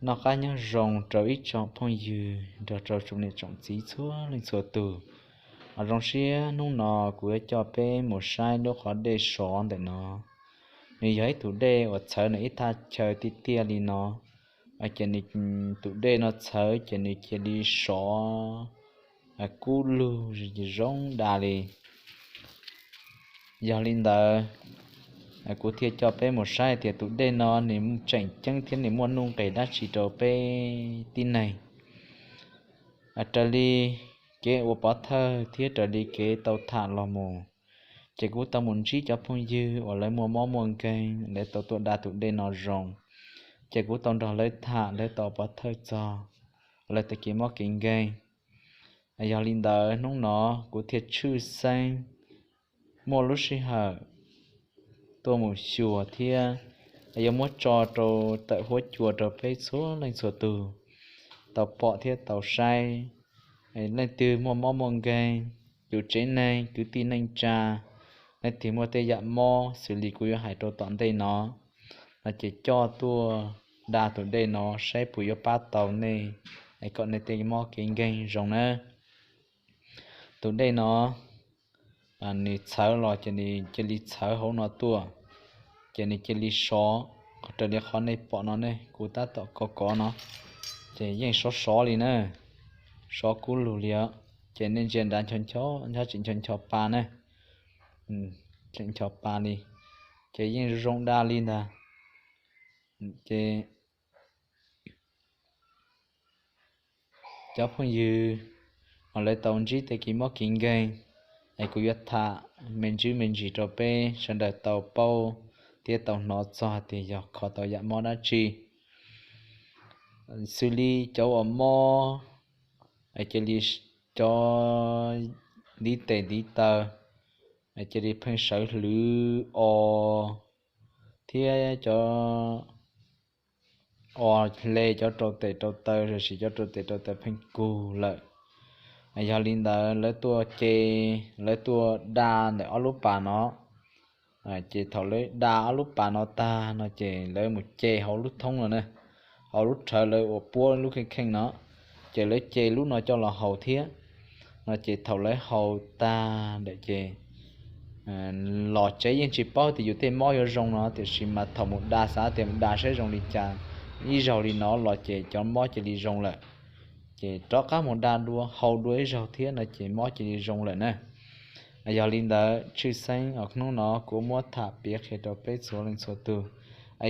Noj qab nyob zoo rau ib tsoom phooj ywg nrog rau tsoom niam tsoom txiv txhua leej txhua tus. Zoo siab hnub no kuv yuav coj peb mus saib lub qhov dej sov ntawm no. Nws yog ib tug dej uas txhawv nws ib thaj chaw tiaj tiaj li no, ces nws, tus dej no txhawv ces nws cia li sov kub lug zoo da li. Yog li ntawd, kuv thiaj coj peb mus saib tias tus dej no nws tseem ceeb thiab nws muaj nuj nqis dab tsi rau peb tib neeg. Raws li kev ua pov thawj thiab raws li kev tau tham los mus, ces kuv tau mus ntsib cov phooj ywg uas lawv muaj mob muaj nkeeg, lawv tau tuaj da tus dej no zoo, ces kuv tau nrog lawv tham, lawv tau pov thawj txog lawv tej kev mob kev nkeeg. Yog li ntawd hnub no kuv thiaj tshwj xeeb muaj lub sij hawm tuaj mus xyuas thiab yuav muab tso rau tawm huab cua rau peb txhua leej txhua tus tau pom thiab tau saib. Leej twg muaj mob muaj nkeeg, yus tsev neeg kwv tij neej tsa, leej twg muaj tej yam mob xws li kuv yuav hais rau tom ntej no, no ces coj tuaj da tus dej no saib puas yuav pab tau nej, kom nej tej mob kev nkeeg zoo nawb. Tus dej no nws txhawv los ces nws cia li txhawv hauv no tuaj, ces nws cia li sov. Raws li qhov nej pom no ne, kuv tab tom kov kov no, ces yeej sov sov li na, sov kub lug li os. Ces nej ntsia nrad ncho ncho, nyob tseem ncho ncho pa na, tseem ncho pa li, ces yeej zoo da li ntag. Ces cov phooj ywg uas lawv tau ntsib tej kev mob kev nkeeg, es kuv yuav tham me ntsis me ntsis rau peb sawv daws tau paub thiab tau hnov txog tias yog kho tau yam mob dab tsi. Xws li cov uas mob, cia li cov ntiv tes ntiv taw, cia li pheej sawv hlwv o, thiab cov o hle cov rau tes rau taw, los sis cov rau tes rau taw pheej kug lawm. Yog li ntawd lawv tuaj ce, lawv tuaj da ntawm ob lub pas no, ces thaum lawv da ob lub pas no tag no ces lawv mus ce hauv lub thoob no na, hauv lub rhawv lawv uas puab lub kheej kheej no, ces lawv ce lub no coj los haus thiab. No ces thaum lawv haus tag ntawm ces los tsev yeej tsis paub tias yus tej mob yuav zoo no, tiam sis mas thaum mus da xav tias mus da saib zoo li cas, ib zaug li no los ces cov mob cia li zoo lawm. Ces rov qab mus da dua, haus dua ib zaug thiab no ces mob cia li zoo lawm na. Yog li ntawd tshwj xeeb hnub no kuv muab tham piav qhia rau peb txhua leej txhua tus,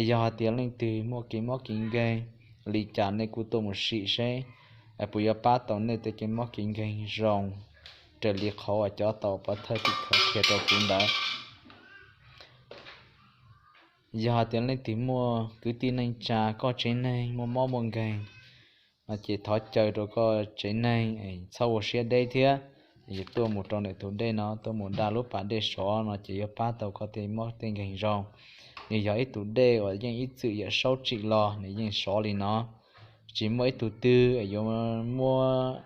yog hais tias leej twg muaj kev mob kev nkeeg li cas nej kuj tuaj mus sim seb puas yuav pab tau nej tej kev mob kev nkeeg zoo raws li qhov uas cov tau pov thawj tim khawv qhia rau kuv ntawd. Yog hais tias leej twg muaj kwv tij neej tsa koj tsev neeg muaj mob muaj nkeeg, no ces thov caw rau koj tsev neeg txhob ua siab deb thiab, yuav tuaj mus rau ntawm tus dej no tuaj mus da lub pas dej sov no ces yuav pab tau koj tej mob tej nkeeg zoo. Nws yog ib tug dej uas yeej ib txwm yawm saub tsim los nws yeej sov li no. Tsis muaj ib tug twg yuav muab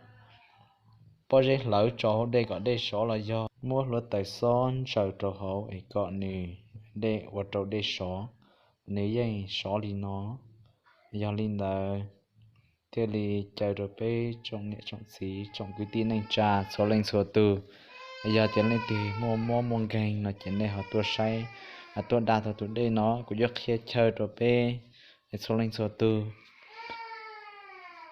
pob zeb hlawv tso hauv dej kom dej sov los yog muab hluav taws xob ntsaws rau hauv es kom nws dej ua rau dej sov, nws yeej sov li no. Yog li ntawd thiaj li caw rau peb tsoom niam tsoom txiv tsoom kwv tij neej tsa txhua leej txhua tus, yog tias leej twg muaj mob muaj nkeeg no ces nej ho tuaj saib, tuaj da tau tus dej no, kuv yuav qhia chaw rau peb txhua leej txhua tus.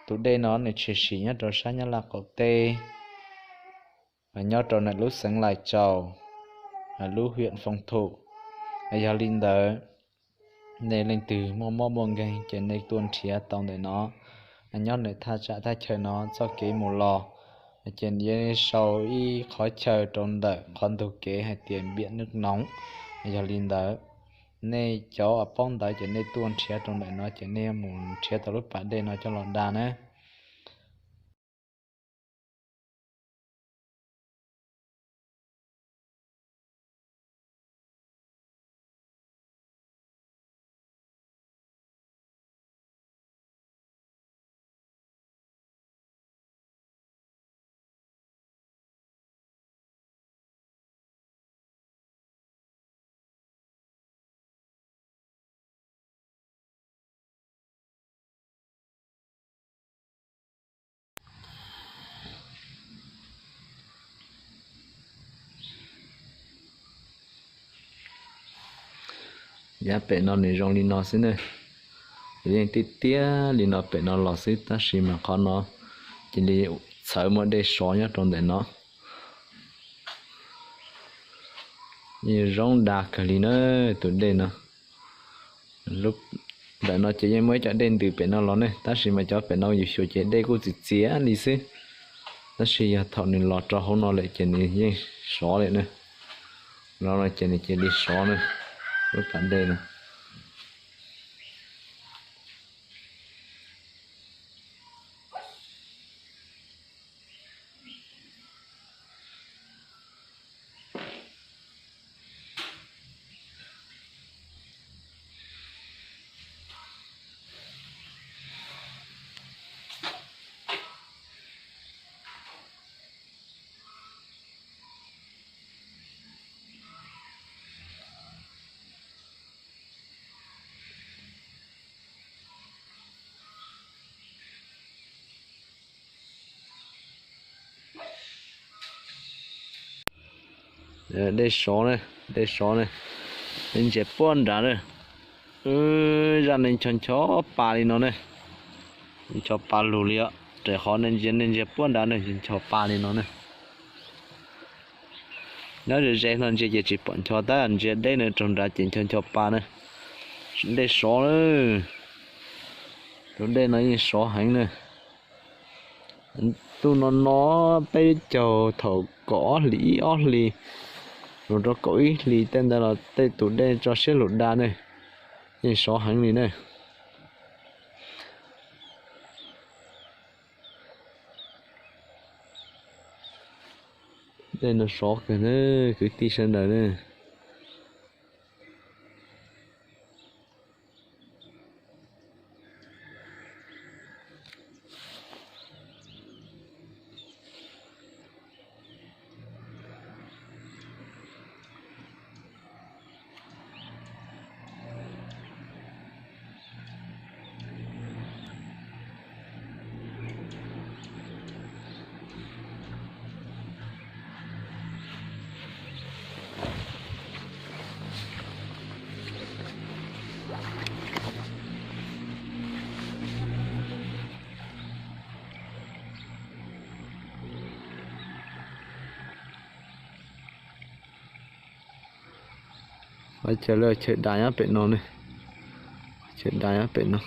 Tus dej no nws tshwm sim nyob rau sab Nyab Laj qaum teb, nyob rau ntawm lub xeev Lais Tsaus, lub huyện Phong Thụ. Yog li ntawd, nej leej twg muaj mob muaj nkeeg ces nej tuaj nrhiav tau ntawm no. Nyob ntawm thaj tsam thaj chaw no txoj kev mus los, ces yuav sau ib qhov chaw rau ntawm qhov ntug kev hais tias Npiam Neej Noov. Yog li ntawd, nej cov uas paub ntawv ces nej tuaj nrhiav rau ntawm no ces nej mus nrhiav tau lub pas dej no coj los da na. Yav pem no nws zoo li no xwb ne. Yeej tiaj tiaj li no pem no los xwb, tab sis mas qhov no cia li txhawv muaj dej sov nyob rau ntawm no. Yeej zoo da kawg li na, tus dej no. Ntawm no ces yeej muaj ib co dej ntws pem no los ne, tab sis mas cov pem no yus xyuas ces dej kuj txias txias li xwb. Tab sis yog thaum nws los rau hauv no lawm ces nws yeej sov lawm na. No no ces nws cia li sov na, lub pas dej no. Dej sov ne, dej sov ne, nej ntsia puag nrad na. Zaj neeg ncho ncho pa li no ne, ncho pa lug li os, rau qhov nej ntsia, nej ntsia puag nrad ne, ncho pa li no ne. Nyob ze ze no ntsia ces tsis pom ncho, tab ntsia deb no rau nrad ces ncho ncho pa na. Dej sov na, tus dej no yeej sov heev na. Ntuj no no peb caug thaum kaum ob hlis ib ob hlis, mus rau kaum ib hlis tej ntawd los tej tus dej tso siab lug da ne, yeej sov heev li ne. Dej no sov kawg na, kwv tij sawv daws na. Chaw lawv chaw da nyob pem no ne, chaw da nyob pem no.